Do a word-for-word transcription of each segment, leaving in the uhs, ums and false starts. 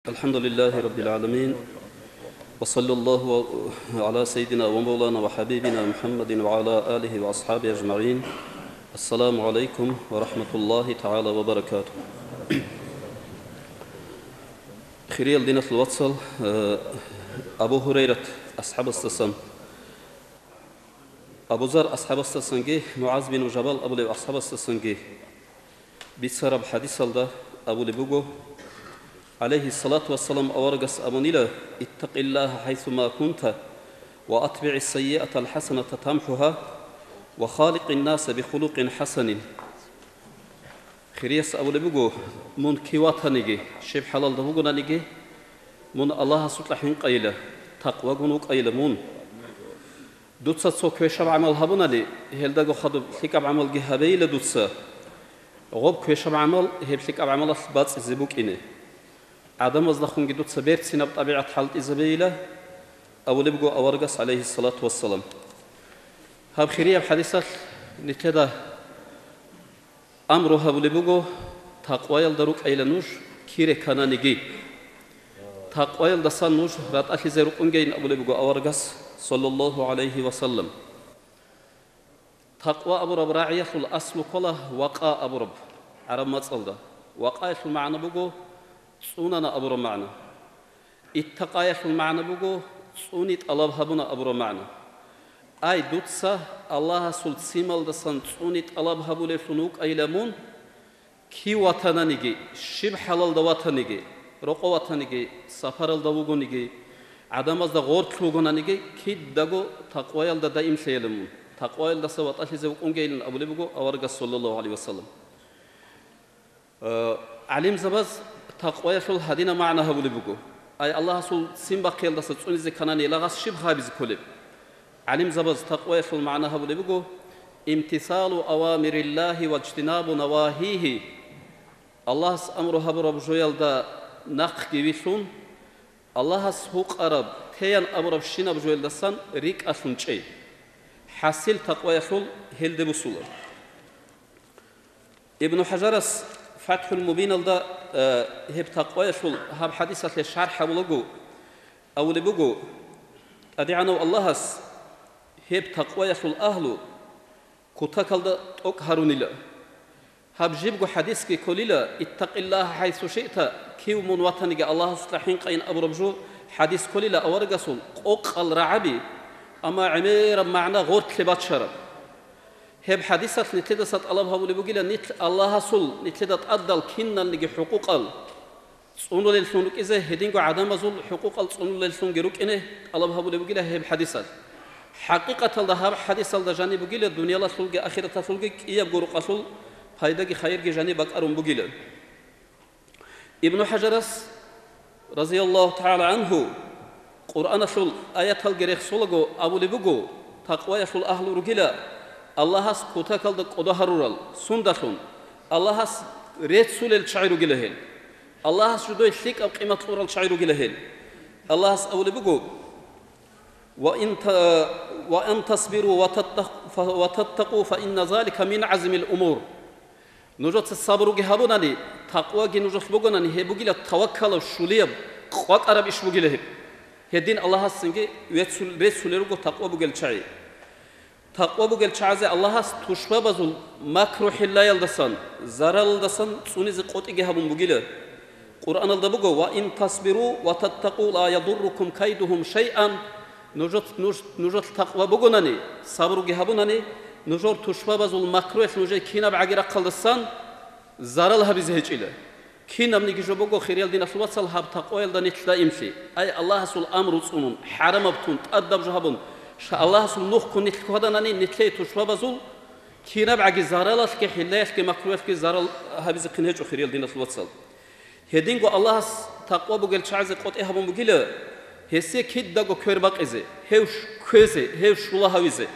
الحمد لله رب العالمين. وصلى الله على سيدنا ومولانا وحبيبنا محمد وعلى آله وأصحابه أجمعين. السلام عليكم ورحمة الله تعالى وبركاته. Хириял диналъул вацал, э, Абу Гьурайрат асхӀабасдасан, Абу Зар асхӀабасдасанги, МугӀаз бин Жабал абулев асхӀабасдасанги бицараб хӀадисалда абулеб буго, гӀалайгьиссалату вассалам, аварагас абунила: «Иттакъиллагьа хӀайсума кунта, ва атбигӀис сайиатал хӀасаната тамхӀугьа, ва халикъин наса бихулукъин хӀасанин». Хирияс абулеб буго: «Мун кив ватаниги, щиб хӀалалда вугонаниги, мун Аллагьасукьа хӀинкъайила, такъвагун вукӀайила мун. Дуца цо квешаб гӀамал гьабунани, гьелдаго хадуб лъикӀаб гӀамалги гьабейила дуца. Гъоб квешаб гӀамал гьеб лъикӀаб гӀамалалъ бацӀизе букӀине. ГӀадамаздахунги дуца берцинаб тӀабигӀат хӀалтӀизабейила», — абулеб буго аварагас, гӀалайгьиссалату вассалам. Гьаб хирияб хӀадисалъ нилъеда амру гьабулеб буго, такъваялда рукӀайила нуж кире ккананиги. Такъваялдасан нуж ратӀалъизе рукӀунгейин абулеб буго аварагас, саллаллагьу гӀалайгьи ва саллам. Такъва абураб рагӀиялъул аслу ккола вакъа абураб гӀараб мацӀалда. Вакъаялъул магӀна буго цӀунана абураб магӀна. Иттакъаялъул магӀна буго цӀуни тӀалаб гьабуна абураб магӀна. Ай, дуца Аллагьасул ццималдасан цӀуни тӀалаб гьабулевлъун вукӀайила мун, кив ватананиги, щиб хӀалалда ватаниги, рокъов ватаниги, сапаралда вугониги, гӀадамазда гъорлъ вугонаниги, кидаго такъваялда даимлъейила мун, такъваялдаса ватӀалъизе вукӀунгейилан абулеб буго аварагас, саллаллагьу гӀалайгьи ва саллам. Э, гӀалимзабаз такъваялъул гьадинаб магӀна гьабулеб буго. Ай, Аллагьасул ццин бахъиялдаса цӀунизе кканани лагъас щиб гьабизе кколеб? ГӀалимзабаз такъваялъул магӀна гьабулеб буго: «Имтисалу авамириллагьи ваджтинабу навагьигьи». Аллагьас амру гьабураб жоялда нахъги вилълъун, Аллагьас гьукъараб, теян абурабщинаб жоялдасан рикӀкӀалъун чӀей. ХӀасил такъваялъул гьелде бусула. Ибну ХӀажарас ФатхӀул Мубиналда, э, гьеб такъваялъул гьаб хӀадисалъе шархӀ гьабулаго, абулеб буго: ТӀадегӀанав Аллагьас гьеб такъваялъул агьлу кутакалда тӀокӀ гьарунила. Гьаб жибго хӀадисги кколила: «Иттакъиллагьа хӀайсу шиъта», кив мун ватаниги Аллагьасукьа хӀинкъайин абураб жо хӀадис кколила аварагасул къокъал рагӀаби, амма гӀемераб магӀна гъорлъе бачараб. Гьеб хӀадисалъ нилъедаса тӀалаб гьабулеб бугила нилъ Аллагьасул нилъеда тӀадал киналниги хӀукъукъал цӀунулеллъун рукӀизе, гьединго гӀадамазул хӀукъукъал цӀунулеллъунги рукӀине тӀалаб гьабулеб бугила гьеб хӀадисалъ. ХӀакъикъаталда гьаб хӀадисалда жаниб бугила дуниялалъулги ахираталъулги кӀиябго рукъалъул пайдаги хайирги жаниб бакӀарун бугила. Ибну ХӀажарас, разияллагьу тагӀала гӀангьу, Къуръаналъул аяталги рехсолаго абулеб буго, такъваялъул агьлу ругила Аллагьас кутакалда кӀодо гьарурал. Сундалъун? Аллагьас реццулел чагӀи ругила гьел. Аллагьас жидее лъикӀаб къимат кьурал чагӀи ругила гьел. Аллагьас абулеб буго: «Ва ин та-, ва ан тасбиру ва таттах-, фа-, ва таттакъу, фа инна залика мин гӀазмил умур». Нужеца сабруги гьабунани, такъваги нужелъ бугонани, гьеб бугила таваккалаб, щулияб, къвакӀараб иш бугила гьеб. Гьедин Аллагьасцинги веццул-, реццулел руго такъва бугел чагӀи. Такъва бугел чагӀазе Аллагьас тушбабазул макру-хӀиллаялдасан, заралалдасан цӀунизе къотӀиги гьабун бугила. Къуръаналда буго: «Ва ин тасбиру ва таттакъу ла ядуррукум кайдугьум шайъан». Нуж-, нуж-, нужелъ такъва бугонани, сабруги гьабунани, нужер тушбабазул макруялъ нужее кинаб гӀаги рахъалдасан зарал гьабизе гьечӀила. Кинабниги жо буго, хириял диналъул вацал, гьаб такъваялда нилъ даимлъи. Ай, Аллагьасул амру цӀунун, хӀарамаб тун, тӀадаб жо гьабун, ша-, Аллагьасул нухкун нилъ ккваданани, нилъее тушбабазул кинаб гӀаги заралалъги, хӀиллаялъги, макруялъги зарал гьабизехъин гьечӀо, хириял диналъул вацал. Гьединго Аллагьас такъва бугел чагӀазе къотӀи гьабун бугила, гьесие кидаго квер бакъизе, гьев ш-, кквезе, гьев щула гьавизе.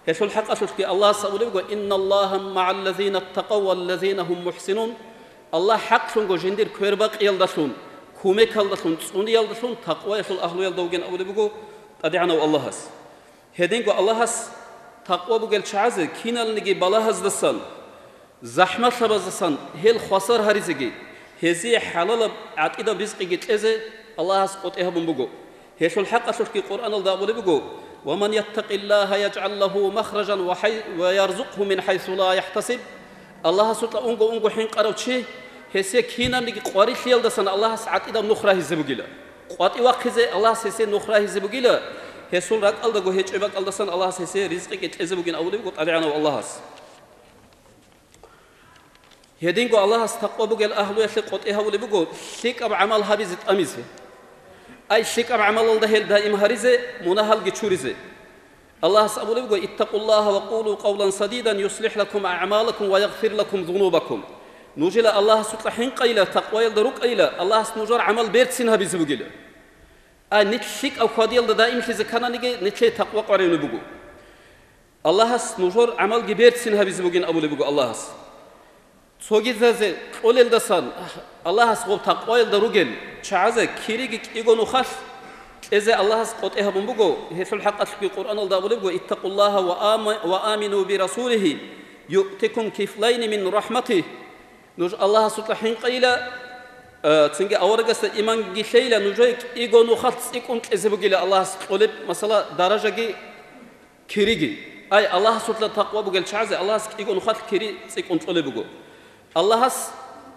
Гьелъул хӀакъалъулъги Аллагьас абулеб буго: «Инналлагьа магӀаллазина ттакъав валлазина гьум мухӀсинун». Аллагь хӀакълъунго жиндир квербакъиялдалъун, кумекалдалъун, цӀуниялдалъун такъваялъул агьлуялда вугин абулеб буго ТӀадегӀанав Аллагьас. Гьединго Аллагьас такъва бугел чагӀазе киналниги балагьаздасан, захӀмалъабаздасан гьел хвасар гьаризеги, Гьезие хӀалалаб гӀатӀидаб ризкъиги кьезе Аллагьас къотӀи гьабун буго. Гьелъул хӀакъалъулъги Къуръаналда абулеб буго: «Ва ман яттакъиллагьа яжгӀал лагьу махражан ва хӀай-, ва ярзукъгьу мин хӀайсу ла яхӀтасиб». Аллагьасукьа унго-унго хӀинкъарав чи, гьесие кинабниги къварилъиялдасан Аллагьас гӀатӀидаб нух рагьизе бугила. КъватӀи вахъизе Аллагьас гьесие нух рагьизе бугила, гьесул ракӀалдаго гьечӀеб бакӀалдасан Аллагьас гьесие ризкъиги кьезе бугин абулеб буго ТӀадегӀанав Аллагьас. Гьединго Аллагьас такъва бугел агьлуялъе къотӀи гьавулеб буго лъикӀаб гӀамал гьабизе тӀамизе. Ай, лъикӀаб гӀамалалда гьел даим гьаризе, мунагьалги чуризе. Аллагьас абулеб буго: «Иттакъуллагьа ва къулу къавлан садидан юслихӀ лакум агӀмалакум ва ягъфир лакум зунубакум». Нужила Аллагьасукьа хӀинкъайила, такъваялда рукӀайила, Аллагьас нужер гӀамал берцин гьабизе бугила. Ай, нилъ лъикӀав хьвадиялда даимлъизе ккананиги, нилъее такъва къваригӀунеб буго. Аллагьас нужер гӀамалги берцин гьабизе бугин абулеб буго Аллагьас. Цогидазде кьолелдасан Аллагьас гъоб такъваялда ругел чагӀазе кириги кӀиго нухалъ кьезе Аллагьас къотӀи гьабун буго, гьелъул хӀакъалъулъги Къуръаналда абулеб буго: «Иттакъуллагьа ва ама-, ва амину би расулигьи, юътикум кифлайни мин рахӀматигь». Нуж Аллагьасукьа хӀинкъайила, э, цинги аварагасда иманги лъейила, нужее кӀиго нухалъ цӀикӀкӀун кьезе бугила Аллагьас кьолеб, масала, даражаги кириги. Ай, Аллагьасукьа такъва бугел чагӀазе Аллагьас кӀиго нухалъ кири цӀикӀкӀун кьолеб буго. Аллагьас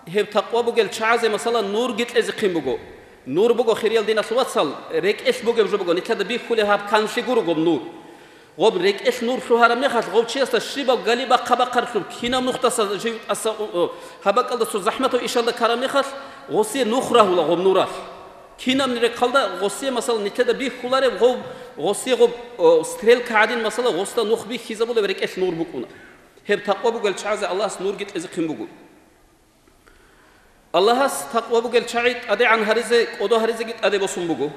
гьеб такъва бугел чагӀазе, масала, нурги кьезехъин буго. Нур буго, хириял диналъул вацал, рекӀелъ бугеб жо буго, нилъеда бихьулеб гьаб канлъи гуро гъоб нур. Гъоб рекӀелъ нур лъугьараб мехалъ, гъов чиясда щибаб гали бахъа-бахъаралъуб, кинаб нухдаса жив тӀаса, о, о, гьаб бакӀалда цо захӀматав ишалда ккараб мехалъ, гъосие нух рагьула гъоб нуралъ. Кинабни рехъалда гъосие, масала, нилъеда бихьулареб гъов, гъосие гъоб, о, стрелка гӀадин, масала, гъосда нух бихьизабулеб рекӀелъ нур букӀуна. Гьеб такъва бугел чагӀазе Аллагьас нурги кьезехъин буго. Аллагьас такъва бугел чагӀи тӀадегӀан гьаризе, кӀодо гьаризеги тӀаде босун буго.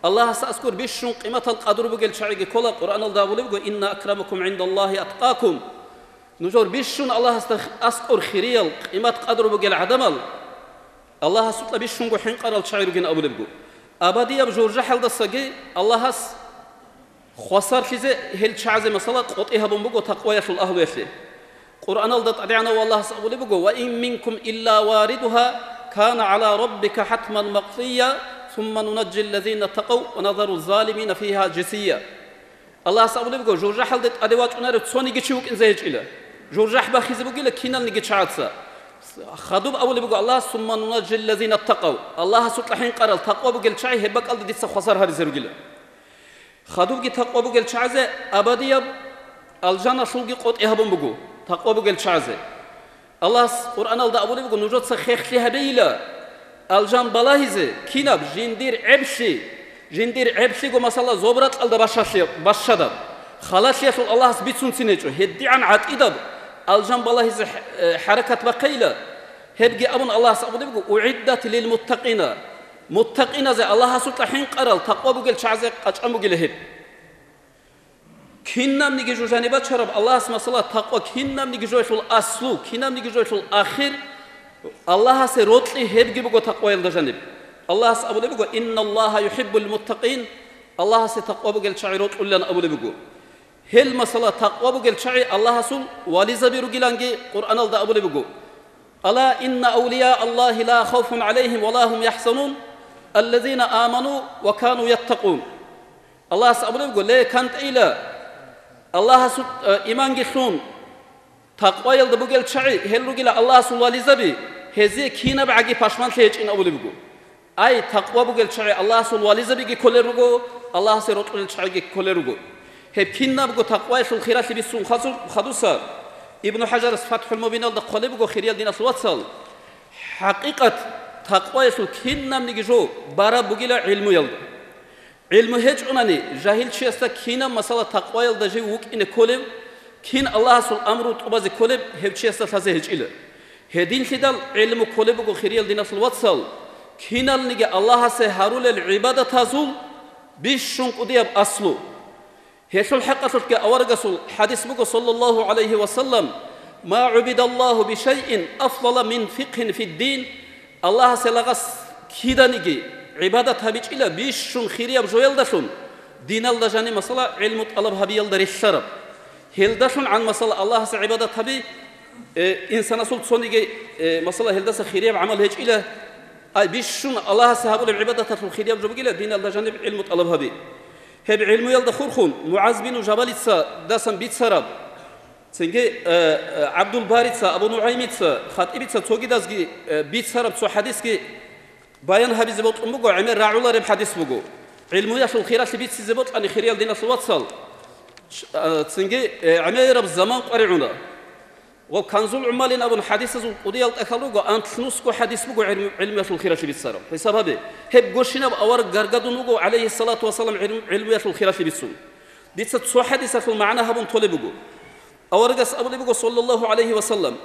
Аллагьас аскӀор бищун къиматал къадру бугел чагӀиги ккола, Къуръаналда абулеб буго: «Инна акрамакум гӀиндаллагьи аткъакум». Нужер бищун Аллагьасда аскӀор хириял, къимат къадру бугел гӀадамал, Аллагьасукьа бищунго хӀинкъарал чагӀи ругин абулеб буго. Абадияб жужахӀалдасаги Аллагьас хвасарлъизе гьел чагӀазе, масала, къотӀи гьабун буго такъваялъул агьлуялъе. Къуръаналда ТӀадегӀанав Аллагьас абулеб буго: «Ва ин минкум илла варидугьа кана гӀала раббика хӀатман макъдия, сумма нунаджи ллазина ттакъав ва назару ззалимина фигьа жисия». Аллагьас абулеб буго: «ЖужахӀалде тӀаде вачӀунарев цониги чи вукӀинзе гьечӀила. ЖужахӀ бахизе бугила киналниги чагӀаца». Хадуб абулеб буго Аллагьас: «Сумма нунаджи ллазина ттакъав». Аллагьасукьа хӀинкъарал такъва бугел чагӀи гьеб бакӀалда дица хвасар гьаризе ругила. Хадубги такъва бугел чагӀазе абадияб алжаналъулги къотӀи гьабун буго такъва бугел чагӀазе. Аллагьас Къуръаналда абулеб буго: «Нужеца хехлъи гьабейила алжан балагьизе, кинаб жиндир гӀеблъи, жиндир гӀеблъиго, масала, зоб-ракьалда башалъи-, башадаб, халалъиялъул Аллагьас бицунцин гьечӀо, гьедигӀан гӀатӀидаб алжан балагьизе хӀ-, э, хӀаракат бахъейила». Гьебги абун Аллагьас абулеб буго: «УгӀиддат лилмуттакъина». Муттакъиназе, Аллагьасукьа хӀинкъарал, такъва бугел чагӀазе къачӀан бугила гьеб. Кинабниги жо жаниб бачараб Аллагьас, масала, такъва, кинабниги жоялъул аслу, кинабниги жоялъул ахир, Аллагьасе рокьи гьебги буго такъваялда жаниб. Аллагьас абулеб буго: «Инналлагьа юхӀиббул муттакъин», Аллагьасе такъва бугел чагӀи рокьулилан абулеб буго. Гьел, масала, такъва бугел чагӀи Аллагьасул вализаби ругиланги Къуръаналда абулеб буго: «Ала инна авлияа Аллагьи ла хавфун гӀалайгьим ва ла гьум яхӀзанун, аллазина аману ва кану яттакъун». Аллагьас абулеб буго: «Ле, кантӀейила, Аллагьасул, э, иманги лъун, такъваялда бугел чагӀи, гьел ругила Аллагьасул вализаби, гьезие кинаб гӀаги пашманлъи гьечӀин», абулеб буго. Ай, такъва бугел чагӀи Аллагьасул вализабиги кколел руго, Аллагьасе рокьулел чагӀиги кколел руго. Гьеб кинабго такъваялъул хиралъи бицун хадур-, хадуса, Ибну ХӀажарас ФатхӀул Мубиналда хъвалеб буго, хириял диналъул вацал, хӀакъикъат, такъваялъул кинабниги жо бараб бугила гӀилмуялда. ГӀилму гьечӀунани, жагьил чиясда кинаб, масала, такъваялда жив вукӀине кколев, кин Аллагьасул амру тӀубазе кколеб, гьев чиясда лъазе гьечӀила. Гьединлъидал гӀилму кколеб буго, хириял диналъул вацал, киналниги Аллагьасе гьарулел гӀибадатазул бищун кӀудияб аслу. Гьелъул хӀакъалъулъги аварагасул хӀадис буго, саллаллагьу гӀалайгьи ва саллам: «Ма гӀубидаллагьу бишайин афдала мин фикъгьин фиддин». Аллагьасе лагъас киданиги гӀибадат гьабичӀила бищун хирияб жоялдалъун, диналда жаниб, масала, гӀилму тӀалаб гьабиялда релълъараб. Гьелдалъун гӀан, масала, Аллагьасе гӀибадат гьаби, Э, инсанасул цониги, э, масала, гьелдаса хирияб гӀамал гьечӀила, ай, бищун Аллагьасе гьабулеб гӀибадаталъул хирияб жо бугила диналда жаниб гӀилму тӀалаб гьаби. Гьеб гӀилмуялда хурхун МугӀаз бину Жабалица дасан бицараб, цинги, э, э, ГӀабдул-Барица, Абу НугӀаймица, Хатибица цогидазги, э, бицараб цо хадисги баян гьабизе бокьун буго, гӀемер рагӀулареб хадис буго. ГӀилмуялъул хиралъи бицизе бокьани, хириял диналъул вацал, ч-, а, цинги, э, гӀемераб заман къваригӀуна. Ва Канзул ГӀумалин абун хадисазул кӀудиял тӀахьал руго, анлънусго хадис буго гӀилму-, гӀилмуялъул хиралъи бицараб. Хисаб гьабе, гьеб гощинаб авараг гаргадун вуго, гӀалайгьиссалату вассалам, гӀилм-, гӀилмуялъул хиралъи бицун. Дица цо хадисалъул магӀна гьабун толеб буго. Аварагас абулеб буго, саллаллагьу гӀалайгьи ва саллам,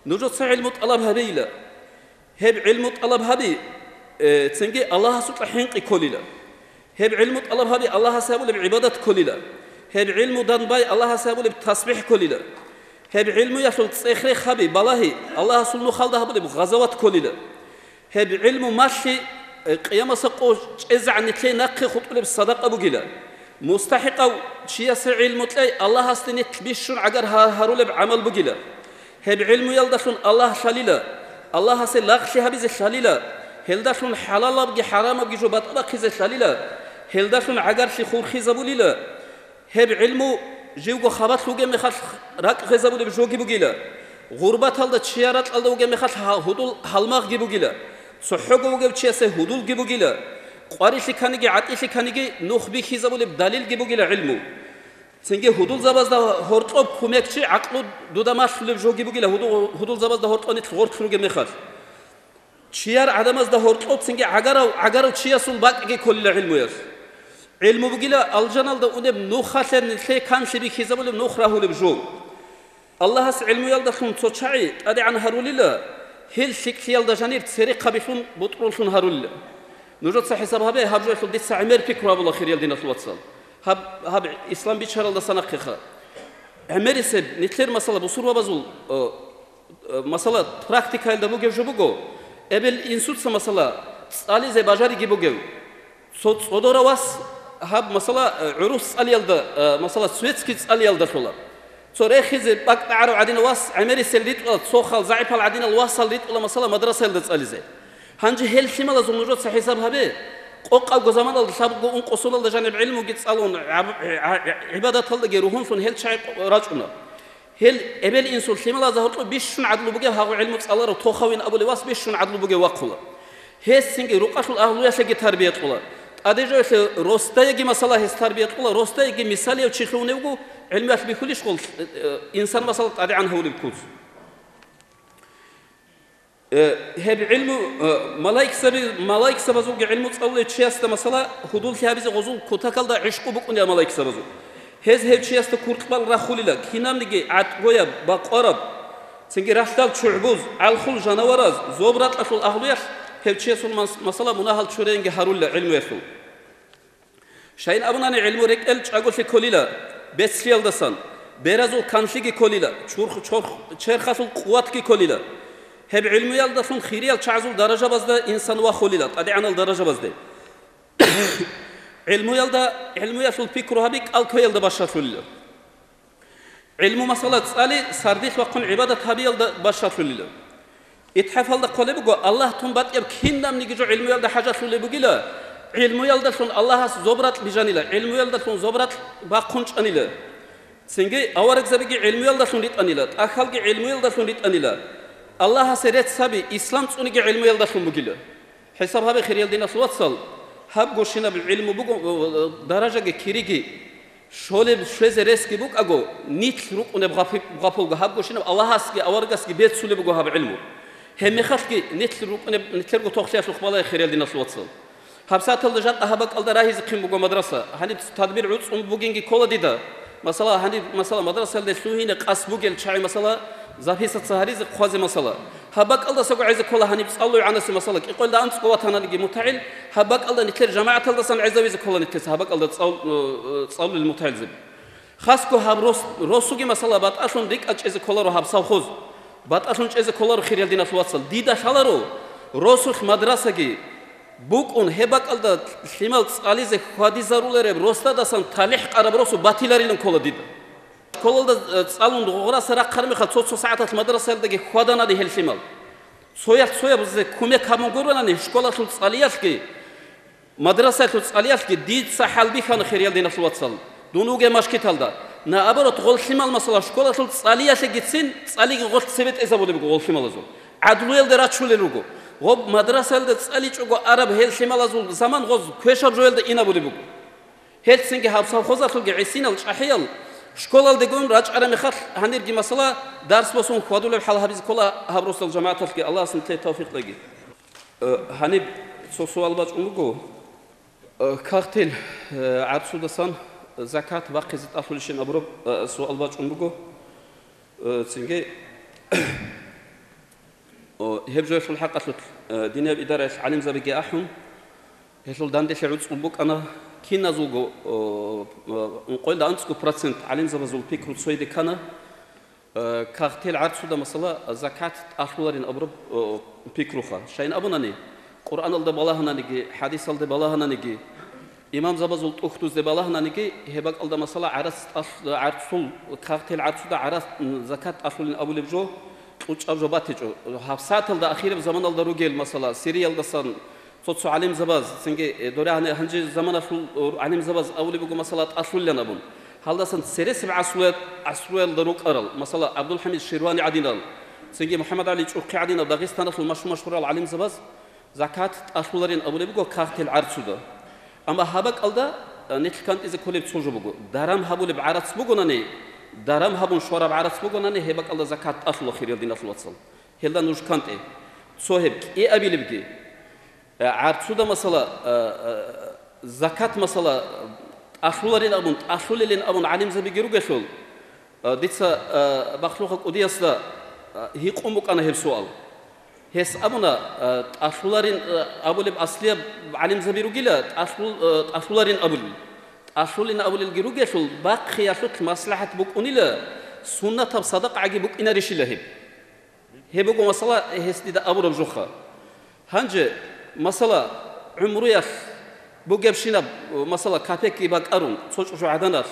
нужеца гӀилму тӀалаб гьабейила. Гьеб гӀилму тӀалаб гьаби, э, цинги Аллагьасукьа хӀинкъи кколила. Гьеб гӀилму тӀалаб гьаби Аллагьасе гьабулеб гӀибадат кколила. Гьеб гӀилмудан бай Аллагьасе гьабулеб тасбихӀ кколила. Гьеб гӀилмуялъул цӀех-рех гьаби, балагьи Аллагьасул нухалда гьабулеб гъазават кколила. Гьеб гӀилму малъи, э, къиямасеб къо чӀезегӀан нилъее нахъе хутӀулеб садакъа бугила. МустахӀикъав чиясе гӀилму кьей Аллагьасде нилъ бищун гӀагар гьа-, гьарулеб гӀамал бугила. Гьеб гӀилмуялдалъун Аллагь лъалила, Аллагьасе лагълъи гьабизе лъалила, гьелдалъун хӀалалабги хӀарамабги жо батӀа бахъизе лъалила, гьелдалъун гӀагарлъи хурхизабулила. Гьеб гӀилму живго хабалъ вугеб мехалъ ракӀ гъезабулеб жоги бугила. Гъурбаталда чияр ракьалда вугеб мехалъ гьа-, гьудул гьалмагъги бугила. ЦохӀого вугев чиясе гьудулги бугила. Къварилъи кканиги, гӀатӀилъи кканиги нух бихьизабулеб далилги бугила гӀилму. Цинги гьудулзабазда гьоркьоб кумекчи гӀакълу дуда малъулеб жоги бугила, гьуду-, гьудулзабазда гьоркьоб нилъ гъорлъ ругеб мехалъ. Чияр гӀадамазда гьоркьоб цинги гӀагарав, гӀагарав чиясул бакӀги кколила гӀилмуялъ. ГӀилму бугила алжаналда унеб нухалъе нилъее канлъи бихьизабулеб нух рагьулеб жо. Аллагьас гӀилмуялдалъун цо чагӀи тӀадегӀан гьарулила, гьел лъикӀлъиялда жанир церехъабилъун бутӀруллъун гьарулила. Нужеца хӀисаб гьабе, гьаб жоялъул дица гӀемер пикру гьабула, хириял диналъул вацал. Гьаб, гьаб ислам бичаралдаса нахъеха. ГӀемерисеб, нилъер масала, бусурбабазул, о, э, масала, практикаялда бугеб жо буго, эбел-инсуца, масала, цӀализе бажариги бугев. Цо цӀодорав вас гьаб, масала, э, гӀурус цӀалиялда, э, масала, светский цӀалиялда лъула. Цо рехизе бакӀ тӀагӀарав гӀадинав вас гӀемерисел ритӀула, цо хал загӀипал гӀадинал васал ритӀула, масала, мадрасаялда цӀализе. Гьанже гьел лъималазул нужеца хӀисаб гьабе, къокъабго заманалда лъабго ункъо соналда жаниб гӀилмуги цӀалун, гӀаб-, гӀа-, гӀа-, гӀибадаталдаги ругьунлъун гьел чагӀи къо-, рачӀуна. Гьел эбел-инсул лъималазда гьоркьоб бищун гӀадлу бугев гьагъу гӀилму цӀаларав тохавин абулев вас бищун гӀадлу бугев вахъула. Гьес цинги рукъалъул агьлуялъеги тарбия кьула. ТӀаде жоялъе росдаяги масала гьес тарбия кьула, росдаяги мисалияв чи лъугьунев вуго, гӀилмуялъ бихьулищ гъол, э, э, инсан масала тӀадегӀан гьавулеб куц. Э, гьеб гӀилму, э, малаикзаби-, малаикзабазулги гӀилму цӀалулев чиясда, масала, гьудуллъи гьабизе гъозул кутакалда гӀишкъу букӀунила малаикзабазул. Гьез гьев чиясда куркьбал рахулила, кинабниги гӀатӀгояб, бакъвараб, цинги ралъдал чугӀбуз, гӀалхул жанавараз, зоб-ракьалъул агьлуялъ гьев чиясул мас-, масала, мунагьал чурейинги гьарулила гӀилмуялъул. Шайин абунани, гӀилму рекӀел чӀаголъи кколила бецлъиялдасан, беразул канлъиги кколила, чурх-, чорх-, черхалъул къуватги кколила. Гьеб гӀилмуялдалъун хириял чагӀазул даражабазда инсан вахулила, тӀадегӀанал даражабазде. ГӀилмуялда, гӀилмуялъул пикру гьаби кӀал кквеялда бащалъулила. ГӀилму масала цӀали сардилъ вахъун гӀибадат гьабиялда бащалъулила. ИтхӀафалда хъвалеб буго, Аллагь тун батӀияб кинабниги жо гӀилмуялда хӀажалъулеб бугила, гӀилмуялдалъун Аллагьас зоб-ракь бижанила, гӀилмуялдалъун зоб-ракь бахъун чӀанила. Цинги аварагзабиги гӀилмуялдалъун ритӀанила, тӀахьалги гӀилмуялдалъун ритӀанила. Аллагьасе рецц гьаби, ислам цӀуниги гӀилмуялдалъун бугила. ХӀисаб гьабе, хириял диналъул вацал, гьаб гощинаб гӀилму буго, даражаги кириги щолеб, щвезе ресги букӀаго, нилъ рукӀунеб гъапи-, гъапулго гьаб гощинаб Аллагьасги аварагасги бецулеб буго гьаб гӀилму. Гьебмехалъги нилъ рукӀунеб, нилъерго тохлъиялъухъ балай, хириял диналъул вацал. ГьабсагӀаталда жакъа гьаб бакӀалда рагьизехъин буго мадраса. Гьаниб тадбир гӀуцӀун бугинги ккола дида. Масала, гьаниб, масала, мадрасаялде лъугьине къасд бугел чагӀи, масала, записаться гьаризе хъвазе, масала. Гьаб бакӀалдасаго гӀезе ккола гьаниб цӀалуй гӀанасе, масала, кӀикъоялда анцӀго ватананиги мутагӀил, гьаб бакӀалда нилъер жамагӀаталдасан гӀезавизе ккола нилъеца гьаб бакӀалда цӀал-, э, э, цӀалулел мутагӀилзаби. Хасго гьаб рос-, росуги, масала, батӀалъун рикӀкӀад чӀезе кколаро гьаб совхоз. БатӀалъун чӀезе кколаро, хириял диналъул вацал. Дида лъаларо, росулъ мадрасаги букӀун, гьеб бакӀалда лъимал цӀализе хьвадизарулареб росдадасан талихӀ къараб росу батиларилан ккола дида. Школалда, э, цӀалун гъогъораса рахъараб мехалъ, цо-цо сагӀаталъ мадрасаялдаги хьваданани гьел лъимал. Цоялъ цояб бузе кумек гьабун гуронани школалъул цӀалиялъги, мадрасаялъул цӀалиялъги дица хӀалбихьана, хириял диналъул вацал, дун вугеб мажгиталда. Наоборот, гъол лъимал, масала, школалъул цӀалиялъегицин цӀалиги гъолъ цебетӀезабулеб буго гъол лъималазул. ГӀадлуялде рачулел руго. Гъоб мадрасаялда цӀаличӀого араб гьел лъималазул заман гъоз квешаб жоялда инабулеб буго. Гьелцинги гьаб совхозалъулги гӀисинал чӀахӀиял школалдегун рачӀараб мехалъ, гьанирги, масала, дарс босун хьвадулеб хӀал гьабизе ккола гьаб росдал жамагӀаталъги, Аллагьас нилъее тавфикъ кьеги. Э, гьаниб цо суал бачӀун буго. Э, кагътил, э, гӀарцудасан закат бахъизе тӀалъулищин абураб, э, суал бачӀун буго. Э, цинги, о, гьеб жоялъул хӀакъалъулъ, э, динияб идараялъ гӀалимзабиги ахӀун, гьелъул данделъи гӀуцӀун букӀана. Киназулго, о, о, ункъоялда анцӀго процент гӀалимзабазул пикру цойде ккана. Э, кагътил гӀарцуда, масала, закат тӀалъуларин абураб, э, пикруха. Щайин абунани, Къуръаналда балагьананиги, хӀадисалда балагьананиги, имамзабазул тӀухьдузде балагьананиги, гьеб бакӀалда, масала, гӀарац тӀалъ-, гӀарцул, кагътил гӀарцуда гӀарац, м, закат тӀалъулин абулеб жо, кьучӀаб жо батичӀо. ГьабсагӀаталда, ахираб заманалда ругел, масала, Сириялдасан цо-цо гӀалимзабаз, цинги, э, дора гьанже заманалъул, э, гӀалимзабаз абулеб буго, масала, тӀалъулилан абун. Гьалдасан цересеб гӀасруял-, гӀасруялда рукӀарал, масала, ГӀабдулхӀамид Ширвани гӀадинал, цинги МухӀаммад ГӀали ЧӀурхъи гӀадинал Дагъистаналъул машгьур-машгьурал гӀалимзабаз закат тӀалъуларин абулеб буго кагътил гӀарцуда. Амма гьаб бакӀалда, э, нилъ кантӀизе кколеб цо жо буго. Даран гьабулеб гӀарац бугонани, даран гьабун щвараб гӀарац бугонани, гьеб бакӀалда закат тӀалъула, хириял диналъул вацал. Гьелда нуж кантӀе. Цо гьеб кӀиабилебги. Э, гӀарцуда, масала, э, э, закат, масала, тӀалъуларин абун, тӀалъулелин абун гӀалимзабиги ругелъул, э, дица, э, Бахлуха кӀудиясда, э, гьикъун букӀана гьеб суал. Гьес абуна, э, тӀалъуларин, э, абулеб аслияб гӀалимзаби ругила, тӀалъул-, э, тӀалъуларин абулел. ТӀалъулин абулелги ругелъул, бахъиялъулъ маслахӀат букӀунила, суннатаб садакъагӀаги букӀинарищила гьеб. Гьеб буго масала, гьес дида абураб жоха. Гьанже, масала, гӀумруялъ бугебщинаб, масала, капекги бакӀарун, цо чӀужугӀаданалъ,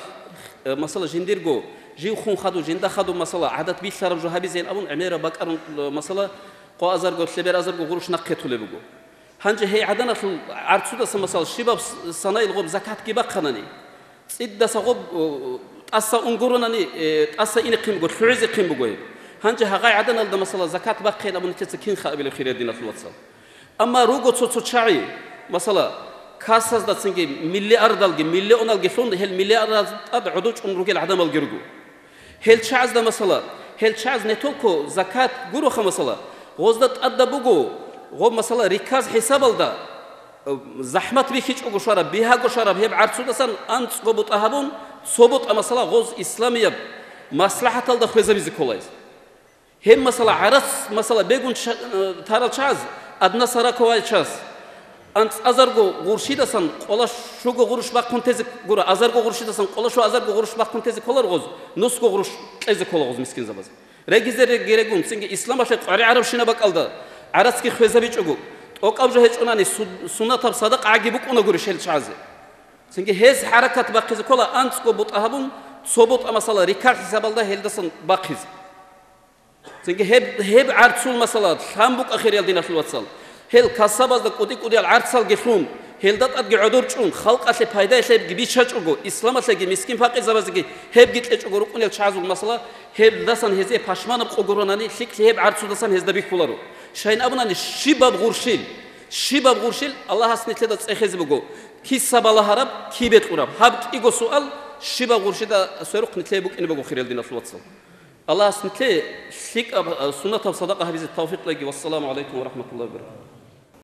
э, масала, жиндирго, жив хун хадуб, жинда хадуб, масала, гӀадат бихьараб жо гьабизейин абун, гӀемераб бакӀарун, э, масала, къо азарго, лъебер азарго гъурущ нахъе толеб буго. Гьанже гьей гӀаданалъул гӀарцудаса, масала, щибаб с-, санаил гъоб закатги бахъанани, цӀидаса гъоб, о, тӀаса унгуронани, э, тӀаса инехъин буго, лъугӀизехъин буго гьеб. Гьанже гьагъай гӀаданалда, масала, закат бахъейин абун нилъеца кин хабилеб, хириял диналъул вацал. Амма руго цо-цо чагӀи, масала, кассаздацинги миллиардалги, миллионалги лъун, гьел миллиардаз тӀад гӀодов чӀун ругел гӀадамалги руго. Гьел чагӀазда, масала, гьел чагӀаз не только закат гуроха, масала, гъозда тӀадаб буго, гъоб, масала, риказ хӀисабалда, э, захӀмат бихьичӀого щвараб, бигьаго щвараб гьеб гӀарцудасан анцӀго бутӀа гьабун, цо бутӀа, масала, гъоз исламияб маслахӀаталда хвезабизе ккола гьез. Гьеб, масала, гӀарац, масала, бегун ча-, э, тарал чагӀаз, одна сороковая часть, анцӀазарго гъурщидасан къоло щуго гъурущ бахъун тезе гуро, азарго гъурщидасан къоло щу азарго гъурущ бахъун тезе кколар гъоз, нусго гъурущ кьезе ккола гъоз мискинзабаз. Регизе регерегун, цинги исламалъе къваригӀарабщинаб бакӀалда гӀарацги хвезабичӀого, тӀокӀаб жо гьечӀонани су-, суннатаб садакъагӀаги букӀунагурищ гьел чагӀазе. Цинги гьез хӀаракат бахъизе ккола анцӀго бутӀа гьабун, цо бутӀа, масала, риказ хӀисабалда гьелдасан бахъизе. Цинги гьеб, гьеб гӀарцул, масала, лъан букӀа, хириял диналъул вацал. Гьел кассабазда кӀуди-кӀудиял гӀарцалги лъун, гьелда тӀадги гӀодор чӀун, халкъалъе пайдаялъебги бичачӀого, исламалъеги мискин-пакъирзабазеги гьебги кьечӀого рукӀунел чагӀазул, масала, гьелдасан гьезие пашманаб къо гуронани, лъикӀлъи гьеб гӀарцудасан гьезда бихьуларо. Щайин абунани, щибаб гъурщил, щибаб гъурщил Аллагьас нилъеда цӀехезе буго, киса балагьараб, кибе кьураб? Гьаб кӀиго суал щибаб гъурщида сверухъ нилъее букӀине буго, хириял диналъул вацал. Аллагьас нилъее лъикӀаб, а, суннатаб садакъа гьабизе тавфикъ леги. Вассаламу гӀалайкум ва рахӀматуллагьи ва баракатугь.